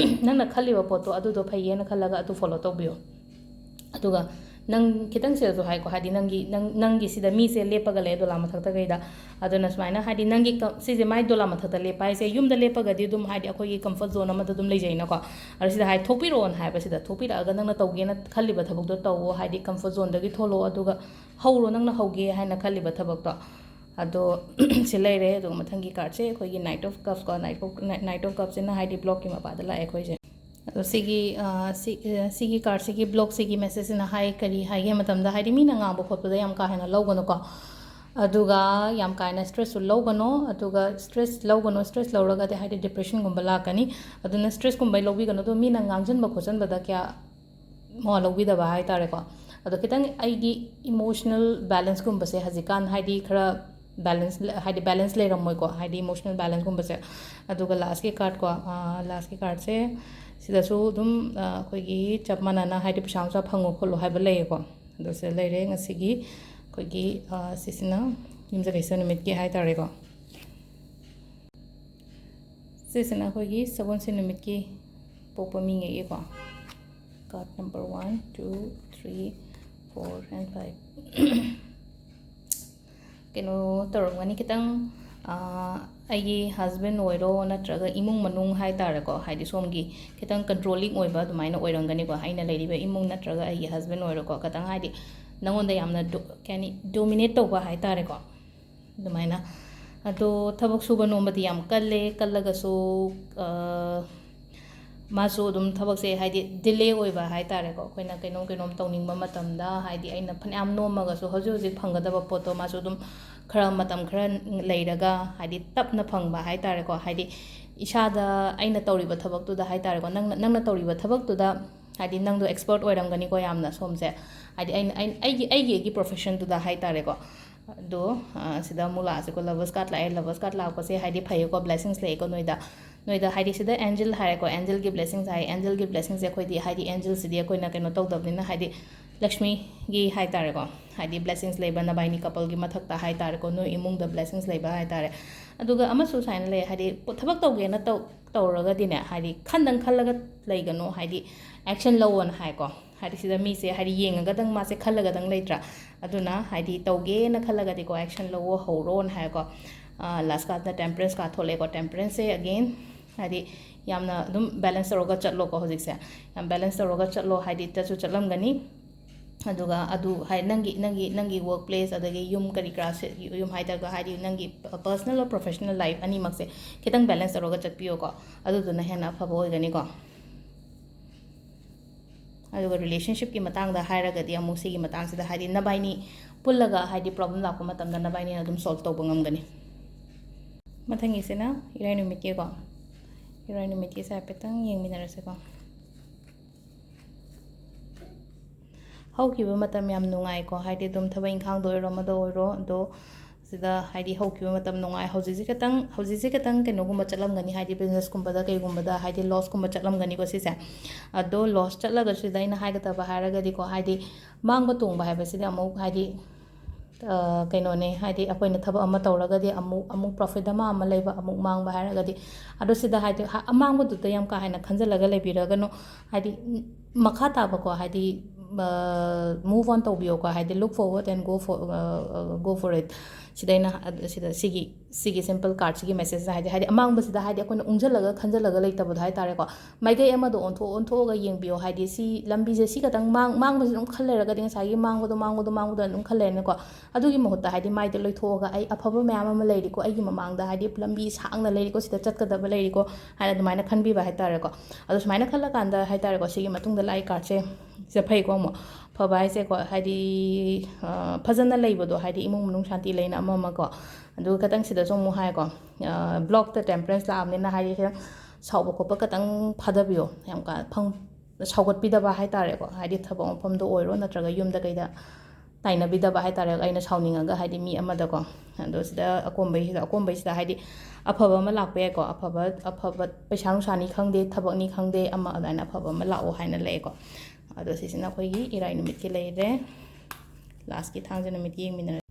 ꯅꯪꯅ ꯈꯜꯂꯤꯕ ꯄꯣꯠꯇꯣ ꯑꯗꯨꯗꯣ ꯐꯩꯌꯦꯅ ꯈꯜꯂꯒ ꯑꯗꯨ ꯐꯣꯂꯣ ꯇꯧꯕꯤꯌꯣ꯫ ꯑꯗꯨꯒ ꯅꯪ ꯈꯤꯇꯪ ꯁꯤꯗꯁꯨ ꯍꯥꯏꯀꯣ, ꯍꯥꯏꯗꯤ ꯅꯪꯒꯤ, ꯅꯪ, ꯅꯪꯒꯤ ꯁꯤꯗ ꯃꯤꯁꯦ ꯂꯦꯞꯄꯒ ꯂꯩ ꯗꯣꯂꯥ ꯃꯊꯛꯇ ꯀꯩꯗ꯫ ꯑꯗꯨꯅ ꯁꯨꯃꯥꯏꯅ ꯍꯥꯏꯗꯤ ꯅꯪꯒꯤ ꯀ-, ꯁꯤꯁꯦ ꯃꯥꯏ ꯗꯣꯂꯥ ꯃꯊꯛꯇ ꯂꯦꯞꯄ ꯍꯥꯏꯁꯦ, ꯌꯨꯝꯗ ꯂꯦꯞꯄꯒꯗꯤ ꯑꯗꯨꯝ ꯍꯥꯏꯗꯤ ꯑꯩꯈꯣꯏꯒꯤ ꯀꯝꯐꯔꯠ ꯖꯣꯟ ꯑꯃꯗ ꯑꯗꯨꯝ ꯂꯩꯖꯩꯅꯀꯣ꯫ ꯑꯗꯣ ꯁꯤꯗ ꯍꯥꯏ ꯊꯣꯛꯄꯤꯔꯛꯑꯣꯅ ꯍꯥꯏꯕꯁꯤꯗ, ꯊꯣꯛꯄꯤꯔꯛꯑꯒ ꯅꯪꯅ ꯇꯧꯒꯦꯅ ꯈꯜꯂꯤꯕ ꯊꯕꯛꯇꯣ ꯇꯧꯋꯣ, ꯍꯥꯏꯗꯤ ꯀꯝꯐꯔꯠ ꯖꯣꯟꯗꯒꯤ ꯊꯣꯛꯂꯛꯑꯣ, ꯑꯗꯨꯒ ꯍꯧꯔꯣ ꯅꯪꯅ ꯍꯧꯒꯦ ꯍꯥꯏꯅ ꯈꯜꯂꯤꯕ ꯊꯕꯛꯇꯣ꯫ ꯑꯗꯣ ꯁꯤ ꯂꯩꯔꯦ꯫ ꯑꯗꯨꯒ ꯃꯊꯪꯒꯤ ꯀꯥꯔꯠꯁꯦ ꯑꯩꯈꯣꯏꯒꯤ Knight of Cups ꯀꯣ, Knight of, Knight of Cupsꯁꯤꯅ ꯍꯥꯏꯗꯤ ꯕ꯭ꯂꯣꯛꯀꯤ ꯃꯄꯥꯗ ꯂꯥꯛꯑꯦ ꯑꯩꯈꯣꯏꯁꯦ꯫ ꯑꯗꯣ ꯁꯤꯒꯤ, ꯑ, ꯁꯤ-, ꯑ, ꯁꯤꯒꯤ ꯀꯥꯔꯠꯁꯤꯒꯤ ꯕ꯭ꯂꯣꯛꯁꯤꯒꯤ ꯃꯦꯁꯦꯖꯁꯤꯅ ꯍꯥꯏ, ꯀꯔꯤ ꯍꯥꯏꯒꯦ ꯍꯥꯏ ꯃꯇꯝꯗ, ꯍꯥꯏꯗꯤ ꯃꯤꯅ ꯉꯥꯡꯕ ꯈꯣꯠꯄꯗ ꯌꯥꯝ ꯀꯥ ꯍꯦꯟꯅ ꯂꯧꯒꯅꯨꯀꯣ꯫ ꯑꯗꯨꯒ ꯌꯥꯝ ꯀꯥ ꯍꯦꯟꯅ stressꯁꯨ ꯂꯧꯒꯅꯣ꯫ ꯑꯗꯨꯒ stress ꯂꯧꯒꯅꯣ, stress ꯂꯧꯔꯒꯗꯤ ꯍꯥꯏꯗꯤ depressionꯒꯨꯝꯕ ꯂꯥꯛꯀꯅꯤ꯫ ꯑꯗꯨꯅ stressꯀꯨꯝꯕꯩ ꯂꯧꯕꯤꯒꯅꯣ꯫ ꯑꯗꯣ ꯃꯤꯅ ꯉꯥꯡꯁꯤꯟꯕ ꯈꯣꯠꯆꯟꯕꯗ ꯀꯌꯥ ꯃꯋꯥ ꯂꯧꯕꯤꯗꯕ ꯍꯥꯏꯇꯥꯔꯦꯀꯣ꯫ ꯑꯗꯣ ꯈꯤꯇꯪ ꯑꯩꯒꯤ emotional balanceꯀꯨꯝꯕꯁꯦ ꯍꯧꯖꯤꯛꯀꯥꯟ ꯍꯥꯏꯗꯤ ꯈꯔ balance, ꯍꯥꯏꯗꯤ balance ꯂꯩꯔꯝꯃꯣꯏꯀꯣ, ꯍꯥꯏꯗꯤ emotional balanceꯀꯨꯝꯕꯁꯦ꯫ ꯑꯗꯨꯒ lastꯀꯤ cardꯀꯣ, lastꯀꯤ cardꯁꯦ ꯁꯤꯗꯁꯨ ꯑꯗꯨꯝ ꯑꯩꯈꯣꯏꯒꯤ ꯆꯞ ꯃꯥꯟꯅꯅ ꯍꯥꯏꯗꯤ ꯄꯩꯁꯥ ꯅꯨꯡꯁꯥ ꯐꯪꯉꯣ ꯈꯣꯠꯂꯣ ꯍꯥꯏꯕ ꯂꯩꯌꯦꯀꯣ꯫ ꯑꯗꯣ ꯁꯤꯗ ꯂꯩꯔꯦ ꯉꯁꯤꯒꯤ ꯑꯩꯈꯣꯏꯒꯤ, ꯁꯤꯁꯤꯅ ꯌꯨꯝꯁꯀꯩꯁ ꯅꯨꯃꯤꯠꯀꯤ ꯍꯥꯏꯇꯥꯔꯦꯀꯣ꯫ ꯁꯤꯁꯤꯅ ꯑꯩꯈꯣꯏꯒꯤ ꯁꯒꯣꯜꯁꯦꯟ ꯅꯨꯃꯤꯠꯀꯤ ꯄꯣꯛꯄ ꯃꯤꯉꯩꯒꯤꯀꯣ꯫ Card number one, two, three, four and five꯫ ꯀꯩꯅꯣ ꯇꯧꯔꯝꯒꯅꯤ ꯈꯤꯇꯪ, ꯑꯩꯒꯤ husband ꯑꯣꯏꯔꯣ ꯅꯠꯇ꯭ꯔꯒ ꯏꯃꯨꯡ ꯃꯅꯨꯡ ꯍꯥꯏꯇꯥꯔꯦꯀꯣ, ꯍꯥꯏꯗꯤ ꯁꯣꯝꯒꯤ ꯈꯤꯇꯪ controlling ꯑꯣꯏꯕ ꯑꯗꯨꯃꯥꯏꯅ ꯑꯣꯏꯔꯝꯒꯅꯤꯀꯣ꯫ ꯑꯩꯅ ꯂꯩꯔꯤꯕ ꯏꯃꯨꯡ ꯅꯠꯇ꯭ꯔꯒ ꯑꯩꯒꯤ husband ꯑꯣꯏꯔꯣꯀꯣ, ꯈꯤꯇꯪ ꯍꯥꯏꯗꯤ ꯅꯉꯣꯟꯗ ꯌꯥꯝꯅ ꯗꯣ-, ꯀꯩ ꯍꯥꯏꯅꯤ, dominate ꯇꯧꯕ ꯍꯥꯏꯇꯥꯔꯦꯀꯣ꯫ ꯑꯗꯨꯃꯥꯏꯅ꯫ ꯑꯗꯣ ꯊꯕꯛ ꯁꯨꯕ ꯅꯣꯝꯕꯗꯤ ꯌꯥꯝ ꯀꯜꯂꯦ, ꯀꯜꯂꯒꯁꯨ, ꯑ, ꯃꯥꯁꯨ ꯑꯗꯨꯝ ꯊꯕꯛꯁꯦ ꯍꯥꯏꯗꯤ delay ꯑꯣꯏꯕ ꯍꯥꯏꯇꯥꯔꯦꯀꯣ꯫ ꯑꯩꯈꯣꯏꯅ ꯀꯩꯅꯣꯝ ꯀꯩꯅꯣꯝ ꯇꯧꯅꯤꯡꯕ ꯃꯇꯝꯗ ꯍꯥꯏꯗꯤ ꯑꯩꯅ ꯐꯅꯌꯥꯝ ꯅꯣꯝꯃꯒꯁꯨ ꯍꯧꯖꯤꯛ ꯍꯧꯖꯤꯛ ꯐꯪꯒꯗꯕ ꯄꯣꯠꯇꯣ ꯃꯥꯁꯨ ꯑꯗꯨꯝ ꯈꯔ ꯃꯇꯝ ꯈꯔ ꯂꯩꯔꯒ ꯍꯥꯏꯗꯤ ꯇꯞꯅ ꯐꯪꯕ ꯍꯥꯏꯇꯥꯔꯦꯀꯣ꯫ ꯍꯥꯏꯗꯤ ꯏꯁꯥꯗ ꯑꯩꯅ ꯇꯧꯔꯤꯕ ꯊꯕꯛꯇꯨꯗ ꯍꯥꯏꯇꯥꯔꯦꯀꯣ, ꯅꯪꯅ, ꯅꯪꯅ ꯇꯧꯔꯤꯕ ꯊꯕꯛꯇꯨꯗ ꯍꯥꯏꯗꯤ ꯅꯪꯗꯣ expert ꯑꯣꯏꯔꯝꯒꯅꯤꯀꯣ ꯌꯥꯝꯅ ꯁꯣꯝꯁꯦ꯫ ꯍꯥꯏꯗꯤ ꯑꯩꯅ, ꯑꯩꯅ, ꯑꯩꯒꯤ, ꯑꯩꯒꯤ, ꯑꯩꯒꯤ professionꯗꯨꯗ ꯍꯥꯏꯇꯥꯔꯦꯀꯣ꯫ ꯑꯗꯣ, ꯑ, ꯁꯤꯗ ꯑꯃꯨꯛ ꯂꯥꯛꯑꯁꯤꯀꯣ, Lovers card ꯂꯥꯛꯑꯦ꯫ Lovers card ꯂꯥꯛꯄꯁꯦ ꯍꯥꯏꯗꯤ ꯐꯩꯌꯦꯀꯣ, blessings ꯂꯩꯀꯣ ꯅꯣꯏꯗ꯫ ꯅꯣꯏꯗ ꯍꯥꯏꯗꯤ ꯁꯤꯗ angel ꯍꯥꯏꯔꯦꯀꯣ, angelꯒꯤ blessings ꯍꯥꯏ꯫ Angelꯒꯤ blessingsꯁꯦ ꯑꯩꯈꯣꯏꯗꯤ ꯍꯥꯏꯗꯤ angelꯁꯤꯗꯤ ꯑꯩꯈꯣꯏꯅ ꯀꯩꯅꯣ ꯇꯧꯗꯕꯅꯤꯅ ꯍꯥꯏꯗꯤ ꯂꯛꯁꯃꯤꯒꯤ ꯍꯥꯏꯇꯥꯔꯦꯀꯣ, ꯍꯥꯏꯗꯤ blessings ꯂꯩꯕ ꯅꯕꯥꯏꯅꯤ coupleꯒꯤ ꯃꯊꯛꯇ ꯍꯥꯏꯇꯥꯔꯦꯀꯣ, ꯅꯣꯏ ꯏꯃꯨꯡꯗ blessings ꯂꯩꯕ ꯍꯥꯏꯇꯥꯔꯦ꯫ ꯑꯗꯨꯒ ꯑꯃꯁꯨ ꯁꯨꯃꯥꯏꯅ ꯂꯩ, ꯍꯥꯏꯗꯤ ꯄꯣ-, ꯊꯕꯛ ꯇꯧꯒꯦꯅ ꯇꯧ-, ꯇꯧꯔꯒꯗꯤꯅꯦ, ꯍꯥꯏꯗꯤ ꯈꯟꯗꯪ ꯈꯜꯂꯒ ꯂꯩꯒꯅꯣ, ꯍꯥꯏꯗꯤ action ꯂꯧꯑꯣꯅ ꯍꯥꯏꯀꯣ꯫ ꯍꯥꯏꯗꯤ ꯁꯤꯗ ꯃꯤꯁꯦ ꯍꯥꯏꯗꯤ ꯌꯦꯡꯉꯒꯗꯪ ꯃꯥꯁꯦ ꯈꯜꯂꯒꯗꯪ ꯂꯩꯇ꯭ꯔꯥ? ꯑꯗꯨꯅ ꯍꯥꯏꯗꯤ ꯇꯧꯒꯦꯅ ꯈꯜꯂꯒꯗꯤꯀꯣ action ꯂꯧꯑꯣ, ꯍꯧꯔꯣꯅ ꯍꯥꯏꯀꯣ꯫ ꯑ, last cardꯅ Temperance card ꯊꯣꯛꯂꯛꯑꯦꯀꯣ꯫ Temperanceꯁꯦ again ꯍꯥꯏꯗꯤ ꯌꯥꯝꯅ ꯑꯗꯨꯝ balance ꯇꯧꯔꯒ ꯆꯠꯂꯣꯀꯣ ꯍꯧꯖꯤꯛꯁꯦ꯫ ꯌꯥꯝ balance ꯇꯧꯔꯒ ꯆꯠꯂꯣ, ꯍꯥꯏꯗꯤ ꯆꯠꯁꯨ ꯆꯠꯂꯝꯒꯅꯤ꯫ ꯑꯗꯨꯒ ꯑꯗꯨ ꯍꯥꯏ ꯅꯪꯒꯤ, ꯅꯪꯒꯤ, ꯅꯪꯒꯤ work place ꯑꯗꯒꯤ ꯌꯨꯝ ꯀꯔꯤ ꯀꯔꯥꯁꯦ, ꯌꯨꯝ ꯍꯥꯏꯇꯥꯔꯒ ꯍꯥꯏꯗꯤ ꯅꯪꯒꯤ personal ꯑꯣꯔ professional life ꯑꯅꯤꯃꯛꯁꯦ ꯈꯤꯇꯪ balance ꯇꯧꯔꯒ ꯆꯠꯄꯤꯌꯣꯀꯣ꯫ ꯑꯗꯨꯗꯨꯅ ꯍꯦꯟꯅ ꯑꯐꯕ ꯑꯣꯏꯒꯅꯤꯀꯣ꯫ ꯑꯗꯨꯒ relationshipꯀꯤ ꯃꯇꯥꯡꯗ ꯍꯥꯏꯔꯒꯗꯤ ꯑꯃꯨꯛ ꯁꯤꯒꯤ ꯃꯇꯥꯡꯁꯤꯗ ꯍꯥꯏꯗꯤ ꯅꯕꯥꯏꯅꯤ ꯄꯨꯜꯂꯒ ꯍꯥꯏꯗꯤ ꯄ꯭ꯔꯣꯕ꯭ꯂꯦꯝ ꯂꯥꯛꯄ ꯃꯇꯝꯗ ꯅꯕꯥꯏꯅꯤꯅ ꯑꯗꯨꯝ ꯁꯣꯜꯕ ꯇꯧꯕ ꯉꯝꯒꯅꯤ꯫ ꯃꯊꯪꯒꯤꯁꯤꯅ ꯏꯔꯥꯏ ꯅꯨꯃꯤꯠꯀꯤꯀꯣ, ꯏꯔꯥꯏ ꯅꯨꯃꯤꯠꯀꯤꯁꯦ ꯍꯥꯏꯐꯦꯠꯇꯪ ꯌꯦꯡꯃꯤꯟꯅꯔꯁꯤꯀꯣ꯫ ꯍꯧꯈꯤꯕ ꯃꯇꯝ ꯌꯥꯝ ꯅꯨꯡꯉꯥꯏꯀꯣ, ꯍꯥꯏꯗꯤ ꯑꯗꯨꯝ ꯊꯕꯛ ꯏꯪꯈꯥꯡꯗ ꯑꯣꯏꯔꯣ, ꯑꯃꯗ ꯑꯣꯏꯔꯣ, ꯑꯗꯣ ꯁꯤꯗ ꯍꯥꯏꯗꯤ ꯍꯧꯈꯤꯕ ꯃꯇꯝ ꯅꯨꯡꯉꯥꯏ꯫ ꯍꯧꯖꯤꯛꯁꯦ ꯈꯤꯇꯪ, ꯍꯧꯖꯤꯛꯁꯦ ꯈꯤꯇꯪ ꯀꯩꯅꯣꯒꯨꯝꯕ ꯆꯠꯂꯝꯒꯅꯤ, ꯍꯥꯏꯗꯤ ꯕꯤꯖꯤꯅꯦꯁꯀꯨꯝꯕꯗ ꯀꯩꯒꯨꯝꯕꯗ ꯍꯥꯏꯗꯤ ꯂꯣꯁꯀꯨꯝꯕ ꯆꯠꯂꯝꯒꯅꯤꯀꯣ ꯁꯤꯁꯦ꯫ ꯑꯗꯣ ꯂꯣꯁ ꯆꯠꯂꯒꯁꯨ ꯁꯤꯗ ꯑꯩꯅ ꯍꯥꯏꯒꯗꯕ ꯍꯥꯏꯔꯒꯗꯤꯀꯣ, ꯍꯥꯏꯗꯤ ꯃꯥꯡꯕ ꯇꯣꯡꯕ ꯍꯥꯏꯕꯁꯤꯗꯤ ꯑꯃꯨꯛ ꯍꯥꯏꯗꯤ, ꯑ, ꯀꯩꯅꯣꯅꯦ, ꯍꯥꯏꯗꯤ ꯑꯩꯈꯣꯏꯅ ꯊꯕꯛ ꯑꯃ ꯇꯧꯔꯒꯗꯤ ꯑꯃꯨꯛ, ꯑꯃꯨꯛ ꯄ꯭ꯔꯣꯐꯤꯠ ꯑꯃ, ꯑꯃ ꯂꯩꯕ, ꯑꯃꯨꯛ ꯃꯥꯡꯕ ꯍꯥꯏꯔꯒꯗꯤ, ꯑꯗꯣ ꯁꯤꯗ ꯍꯥꯏꯗꯤ ꯍ-, ꯑꯃꯥꯡꯕꯗꯨꯗ ꯌꯥꯝ ꯀꯥ ꯍꯦꯟꯅ ꯈꯟꯖꯜꯂꯒ ꯂꯩꯕꯤꯔꯒꯅꯨ꯫ ꯍꯥꯏꯗꯤ ꯃꯈꯥ ꯇꯥꯕꯀꯣ, ꯍꯥꯏꯗꯤ, ꯑ, move on ꯇꯧꯕꯤꯌꯣꯀꯣ, ꯍꯥꯏꯗꯤ look forward and go for, ꯑ, ꯑ, go for it꯫ ꯁꯤꯗ ꯑꯩꯅ, ꯑ, ꯁꯤꯗ ꯁꯤꯒꯤ, ꯁꯤꯒꯤ simple cardꯁꯤꯒꯤ messageꯁꯦ ꯍꯥꯏꯗꯤ, ꯍꯥꯏꯗꯤ ꯑꯃꯥꯡꯕꯁꯤꯗ ꯍꯥꯏꯗꯤ ꯑꯩꯈꯣꯏꯅ ꯎꯪꯁꯜꯂꯒ ꯈꯟꯖꯜꯂꯒ ꯂꯩꯇꯕꯗꯣ ꯍꯥꯏꯇꯥꯔꯦꯀꯣ꯫ ꯃꯥꯏꯀꯩ ꯑꯃꯗ ꯑꯣꯟꯊꯣꯛ-, ꯑꯣꯟꯊꯣꯛꯑꯒ ꯌꯦꯡꯕꯤꯌꯣ꯫ ꯍꯥꯏꯗꯤ ꯁꯤ ꯂꯝꯕꯤꯁꯦ ꯁꯤ ꯈꯛꯇꯪ ꯃꯥꯡ-, ꯃꯥꯡꯕꯁꯦ ꯑꯗꯨꯝ ꯈꯜ ꯂꯩꯔꯒꯗꯤ ꯉꯁꯥꯏꯒꯤ ꯃꯥꯡꯕꯗꯣ, ꯃꯥꯡꯕꯗꯣ, ꯃꯥꯡꯕꯗꯣ ꯑꯗꯨꯝ ꯈꯜ ꯂꯩꯔꯅꯤꯀꯣ꯫ ꯑꯗꯨꯒꯤ ꯃꯍꯨꯠꯇ ꯍꯥꯏꯗꯤ ꯃꯥꯏꯗ ꯂꯣꯏꯊꯣꯛꯑꯒ ꯑꯩ ꯑꯐꯕ ꯃꯌꯥꯝ ꯑꯃ ꯂꯩꯔꯤꯀꯣ, ꯑꯩꯒꯤ ꯃꯃꯥꯡꯗ ꯍꯥꯏꯗꯤ ꯂꯝꯕꯤ ꯁꯥꯡꯅ ꯂꯩꯔꯤꯀꯣ, ꯁꯤꯗ ꯆꯠꯀꯗꯕ ꯂꯩꯔꯤꯀꯣ ꯍꯥꯏꯅ ꯑꯗꯨꯃꯥꯏꯅ ꯈꯟꯕꯤꯕ ꯍꯥꯏꯇꯥꯔꯦꯀꯣ꯫ ꯑꯗꯣ ꯁꯨꯃꯥꯏꯅ ꯈꯜꯂꯀꯥꯟꯗ ꯍꯥꯏꯇꯥꯔꯦꯀꯣ, ꯁꯤꯒꯤ ꯃꯇꯨꯡꯗ ꯂꯥꯛꯏ cardꯁꯦ, ꯁꯤꯗ ꯐꯩꯀꯣ ꯑꯃꯨꯛ꯫ ꯐꯕ ꯍꯥꯏꯁꯦꯀꯣ, ꯍꯥꯏꯗꯤ, ꯑ, ꯐꯖꯅ ꯂꯩꯕꯗꯣ, ꯍꯥꯏꯗꯤ ꯏꯃꯨꯡ ꯃꯅꯨꯡ ꯁꯥꯟꯇꯤ ꯂꯩꯅ ꯑꯃ ꯑꯃꯀꯣ꯫ ꯑꯗꯨꯒ ꯈꯤꯇꯪ ꯁꯤꯗꯁꯨ ꯑꯃꯨꯛ ꯍꯥꯏꯀꯣ, ꯑ, blockꯇ temperance ꯂꯥꯛꯑꯕꯅꯤꯅ ꯍꯥꯏꯗꯤ ꯈꯤꯇꯪ ꯁꯥꯎꯕ ꯈꯣꯠꯄ ꯈꯤꯇꯪ ꯐꯥꯗꯕꯤꯌꯣ꯫ ꯌꯥꯝ ꯀꯥ ꯐꯪ-, ꯁꯥꯎꯒꯠꯄꯤꯗꯕ ꯍꯥꯏꯇꯥꯔꯦꯀꯣ꯫ ꯍꯥꯏꯗꯤ ꯊꯕꯛ ꯃꯐꯝꯗ ꯑꯣꯏꯔꯣ ꯅꯠꯇ꯭ꯔꯒ ꯌꯨꯝꯗ ꯀꯩꯗ ꯇꯥꯏꯅꯕꯤꯗꯕ ꯍꯥꯏꯇꯥꯔꯦ, ꯑꯩꯅ ꯁꯥꯎꯅꯤꯡꯉꯒ ꯍꯥꯏꯗꯤ ꯃꯤ ꯑꯃꯗꯀꯣ꯫ ꯑꯗꯣ ꯁꯤꯗ ꯑꯀꯣꯝꯕꯩꯁꯤꯗ, ꯑꯀꯣꯝꯕꯩꯁꯤꯗ ꯍꯥꯏꯗꯤ ꯑꯐꯕ ꯑꯃ ꯂꯥꯛꯄ ꯌꯥꯏꯀꯣ꯫ ꯑꯐꯕ, ꯑꯐꯕ ꯄꯩꯁꯥ ꯅꯨꯡꯁꯥꯅꯤ ꯈꯪꯗꯦ, ꯊꯕꯛꯅꯤ ꯈꯪꯗꯦ, ꯑꯃ ꯑꯗꯨꯃꯥꯏꯅ ꯑꯐꯕ ꯑꯃ ꯂꯥꯛꯑꯣ ꯍꯥꯏꯅ ꯂꯩꯀꯣ꯫ ꯑꯗꯣ ꯁꯤꯁꯤꯅ ꯑꯩꯈꯣꯏꯒꯤ ꯏꯔꯥꯏ ꯅꯨꯃꯤꯠꯀꯤ ꯂꯩꯔꯦ꯫ Lastꯀꯤ ꯊꯥꯡꯖ ꯅꯨꯃꯤꯠꯀꯤ ꯌꯦꯡꯃꯤꯟꯅꯔꯁꯤ꯫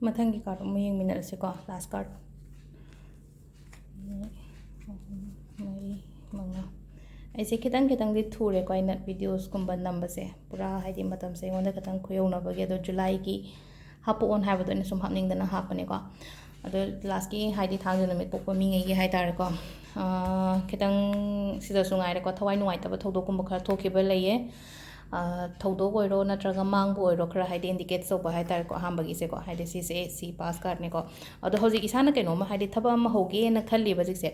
ꯃꯊꯪꯒꯤ card ꯑꯃꯨꯛ ꯌꯦꯡꯃꯤꯟꯅꯔꯁꯤꯀꯣ, last card꯫ ꯑꯅꯤ, ꯑꯍꯨꯝ, ꯃꯔꯤ, ꯃꯉꯥ꯫ ꯑꯩꯁꯦ ꯈꯤꯇꯪ ꯈꯤꯇꯪꯗꯤ ꯊꯨꯔꯦꯀꯣ ꯑꯩꯅ videosꯀꯨꯝꯕ ꯅꯝꯕꯁꯦ, ꯄꯨꯔꯥ ꯍꯥꯏꯗꯤ ꯃꯇꯝꯁꯦ ꯑꯩꯉꯣꯟꯗ ꯈꯤꯇꯪ ꯈꯨꯌꯧꯅꯕꯒꯤ꯫ ꯑꯗꯣ Julyꯒꯤ ꯍꯥꯞꯄꯛꯑꯣꯅ ꯍꯥꯏꯕꯗꯣ ꯑꯩꯅ ꯁꯨꯝ ꯍꯥꯞꯅꯤꯡꯗꯅ ꯍꯥꯞꯄꯅꯦꯀꯣ꯫ ꯑꯗꯣ lastꯀꯤ ꯍꯥꯏꯗꯤ ꯊꯥꯡꯖ ꯅꯨꯃꯤꯠ ꯄꯣꯛꯄ ꯃꯤꯉꯩꯒꯤ ꯍꯥꯏꯇꯥꯔꯦꯀꯣ, ꯑꯥ, ꯈꯤꯇꯪ ꯁꯤꯗꯁꯨ ꯉꯥꯏꯔꯦꯀꯣ, ꯊꯋꯥꯏ ꯅꯨꯡꯉꯥꯏꯇꯕ ꯊꯧꯗꯣꯛꯀꯨꯝꯕ ꯈꯔ ꯊꯣꯛꯈꯤꯕ ꯂꯩꯌꯦ꯫ ꯑꯥ, ꯊꯧꯗꯣꯛ ꯑꯣꯏꯔꯣ ꯅꯠꯇ꯭ꯔꯒ ꯃꯥꯡꯕ ꯑꯣꯏꯔꯣ, ꯈꯔ ꯍꯥꯏꯗꯤ indicate ꯇꯧꯕ ꯍꯥꯏꯇꯥꯔꯦꯀꯣ꯫ ꯑꯍꯥꯟꯕꯒꯤꯁꯦꯀꯣ, ꯍꯥꯏꯗꯤ ꯁꯤꯁꯦ ꯁꯤ pass cardꯅꯦꯀꯣ꯫ ꯑꯗꯣ ꯍꯧꯖꯤꯛ ꯏꯁꯥꯅ ꯀꯩꯅꯣꯝꯃ ꯍꯥꯏꯗꯤ ꯊꯕꯛ ꯑꯃ ꯍꯧꯒꯦꯅ ꯈꯜꯂꯤꯕ ꯍꯧꯖꯤꯛꯁꯦ,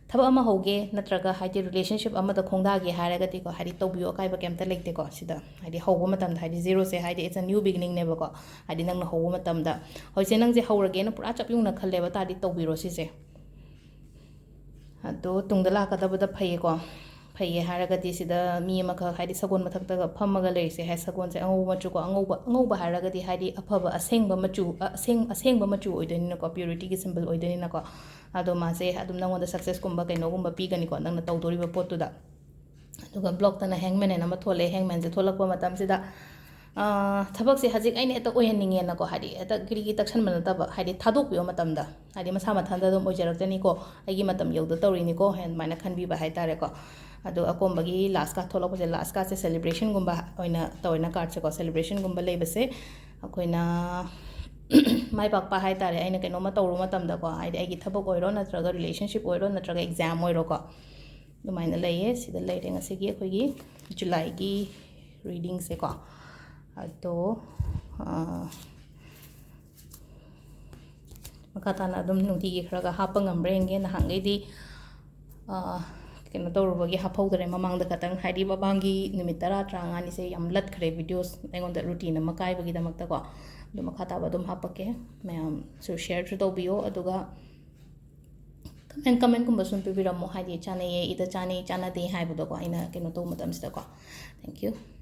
ꯊꯕꯛ ꯑꯃ ꯍꯧꯒꯦ ꯅꯠꯇ꯭ꯔꯒ ꯍꯥꯏꯗꯤ relationship ꯑꯃꯗ ꯈꯣꯡꯗꯥꯒꯦ ꯍꯥꯏꯔꯒꯗꯤꯀꯣ, ꯍꯥꯏꯗꯤ ꯇꯧꯕꯤꯌꯣ, ꯑꯀꯥꯏꯕ ꯀꯩꯝꯇ ꯂꯩꯇꯦꯀꯣ꯫ ꯁꯤꯗ ꯍꯥꯏꯗꯤ ꯍꯧꯕ ꯃꯇꯝꯗ ꯍꯥꯏꯗꯤ zeroꯁꯦ ꯍꯥꯏꯗꯤ it's a new beginningꯅꯦꯕꯀꯣ꯫ ꯍꯥꯏꯗꯤ ꯅꯪꯅ ꯍꯧꯕ ꯃꯇꯝꯗ, ꯍꯧꯖꯤꯛꯁꯦ ꯅꯪꯁꯦ ꯍꯧꯔꯒꯦꯅ ꯄꯨꯔꯥ ꯆꯞ ꯌꯨꯡꯅ ꯈꯜꯂꯦꯕ ꯇꯥꯔꯗꯤ ꯇꯧꯕꯤꯔꯣ ꯁꯤꯁꯦ꯫ ꯑꯗꯣ ꯇꯨꯡꯗ ꯂꯥꯛꯀꯗꯕꯗ ꯐꯩꯌꯦꯀꯣ꯫ ꯐꯩꯌꯦ ꯍꯥꯏꯔꯒꯗꯤ ꯁꯤꯗ ꯃꯤ ꯑꯃꯈꯛ ꯍꯥꯏꯗꯤ ꯁꯒꯣꯜ ꯃꯊꯛꯇꯒ ꯐꯝꯃꯒ ꯂꯩꯔꯤꯁꯦ ꯍꯥꯏ, ꯁꯒꯣꯜꯁꯦ ꯑꯉꯧꯕ ꯃꯆꯨꯀꯣ꯫ ꯑꯉꯧꯕ, ꯑꯉꯧꯕ ꯍꯥꯏꯔꯒꯗꯤ ꯍꯥꯏꯗꯤ ꯑꯐꯕ, ꯑꯁꯦꯡꯕ ꯃꯆꯨ, ꯑ, ꯑꯁꯦꯡ-, ꯑꯁꯦꯡꯕ ꯃꯆꯨ ꯑꯣꯏꯗꯣꯏꯅꯤꯅꯀꯣ, purityꯒꯤ symbol ꯑꯣꯏꯗꯣꯏꯅꯤꯅꯀꯣ꯫ ꯑꯗꯣ ꯃꯥꯁꯦ ꯑꯗꯨꯝ ꯅꯪꯉꯣꯟꯗ successꯀꯨꯝꯕ ꯀꯩꯅꯣꯒꯨꯝꯕ ꯄꯤꯒꯅꯤꯀꯣ, ꯅꯪꯅ ꯇꯧꯗꯣꯔꯤꯕ ꯄꯣꯠꯇꯨꯗ꯫ ꯑꯗꯨꯒ blockꯇꯅ Hangman ꯑꯃ ꯊꯣꯛꯂꯛꯑꯦ꯫ Hangmanꯁꯦ ꯊꯣꯛꯂꯛꯄ ꯃꯇꯝꯁꯤꯗ, ꯑ, ꯊꯕꯛꯁꯦ ꯍꯧꯖꯤꯛ ꯑꯩꯅ ꯍꯦꯛꯇ ꯑꯣꯏꯍꯟꯅꯤꯡꯉꯦꯅꯀꯣ, ꯍꯥꯏꯗꯤ ꯍꯦꯛꯇ ꯒꯤꯔꯤꯒꯤ ꯇꯛꯁꯟꯕ ꯅꯠꯇꯕ, ꯍꯥꯏꯗꯤ ꯊꯥꯗꯣꯛꯄꯤꯕ ꯃꯇꯝꯗ, ꯍꯥꯏꯗꯤ ꯃꯁꯥ ꯃꯊꯟꯇ ꯑꯗꯨꯝ ꯑꯣꯏꯖꯔꯛꯆꯅꯤꯀꯣ, ꯑꯩꯒꯤ ꯃꯇꯝ ꯌꯧꯗ ꯇꯧꯔꯤꯅꯤꯀꯣ ꯍꯥꯏꯅ ꯑꯗꯨꯃꯥꯏꯅ ꯈꯟꯕꯤꯕ ꯍꯥꯏꯇꯥꯔꯦꯀꯣ꯫ ꯑꯗꯣ ꯑꯀꯣꯝꯕꯒꯤ last card ꯊꯣꯛꯂꯛꯄꯁꯦ, last cardꯁꯦ celebrationꯒꯨꯝꯕ ꯑꯣꯏꯅ ꯇꯧꯔꯦꯅ cardꯁꯦꯀꯣ꯫ Celebrationꯒꯨꯝꯕ ꯂꯩꯕꯁꯦ ꯑꯩꯈꯣꯏꯅ ꯃꯥꯏ ꯄꯥꯛꯄ ꯍꯥꯏꯇꯥꯔꯦ꯫ ꯑꯩꯅ ꯀꯩꯅꯣꯝꯃ ꯇꯧꯔꯨ ꯃꯇꯝꯗꯀꯣ, ꯍꯥꯏꯗꯤ ꯑꯩꯒꯤ ꯊꯕꯛ ꯑꯣꯏꯔꯣ, ꯅꯠꯇ꯭ꯔꯒ relationship ꯑꯣꯏꯔꯣ, ꯅꯠꯇ꯭ꯔꯒ exam ꯑꯣꯏꯔꯣꯀꯣ, ꯑꯗꯨꯃꯥꯏꯅ ꯂꯩꯌꯦ꯫ ꯁꯤꯗ ꯂꯩꯔꯦ ꯉꯁꯤꯒꯤ ꯑꯩꯈꯣꯏꯒꯤ Julyꯒꯤ readingꯁꯦꯀꯣ꯫ ꯑꯗꯣ, ꯑ, ꯃꯈꯥ ꯇꯥꯅ ꯑꯗꯨꯝ ꯅꯨꯡꯇꯤꯒꯤ ꯈꯔ ꯈꯔ ꯍꯥꯞꯄ ꯉꯝꯕ꯭ꯔꯥ ꯌꯦꯡꯒꯦ꯫ ꯅꯍꯥꯟꯈꯩꯗꯤ, ꯑ, ꯀꯩꯅꯣ ꯇꯧꯔꯨꯕꯒꯤ ꯍꯥꯞꯍꯧꯗ꯭ꯔꯦ꯫ ꯃꯃꯥꯡꯗ ꯈꯛꯇꯪ, ꯍꯥꯏꯗꯤ ꯃꯃꯥꯡꯒꯤ ꯅꯨꯃꯤꯠ ꯇꯔꯥ, ꯇꯔꯥꯃꯉꯥꯅꯤꯁꯦ ꯌꯥꯝ ꯂꯠꯈ꯭ꯔꯦ videos, ꯑꯩꯉꯣꯟꯗ routine ꯑꯃ ꯀꯥꯏꯕꯒꯤꯗꯃꯛꯇꯀꯣ꯫ ꯑꯗꯨ ꯃꯈꯥ ꯇꯥꯕ ꯑꯗꯨꯝ ꯍꯥꯞꯄꯛꯀꯦ꯫ ꯃꯌꯥꯝꯁꯨ shareꯁꯨ ꯇꯧꯕꯤꯌꯣ, ꯑꯗꯨꯒ comment, commentꯀꯨꯝꯕ ꯁꯨꯝ ꯄꯤꯕꯤꯔꯝꯃꯣ, ꯍꯥꯏꯗꯤ ꯆꯥꯅꯩꯌꯦ, ꯏꯗ ꯆꯥꯅꯩ, ꯆꯥꯅꯗꯦ ꯍꯥꯏꯕꯗꯣꯀꯣ, ꯑꯩꯅ ꯀꯩꯅꯣ ꯇꯧꯕ ꯃꯇꯝꯁꯤꯗꯀꯣ꯫ Thank you꯫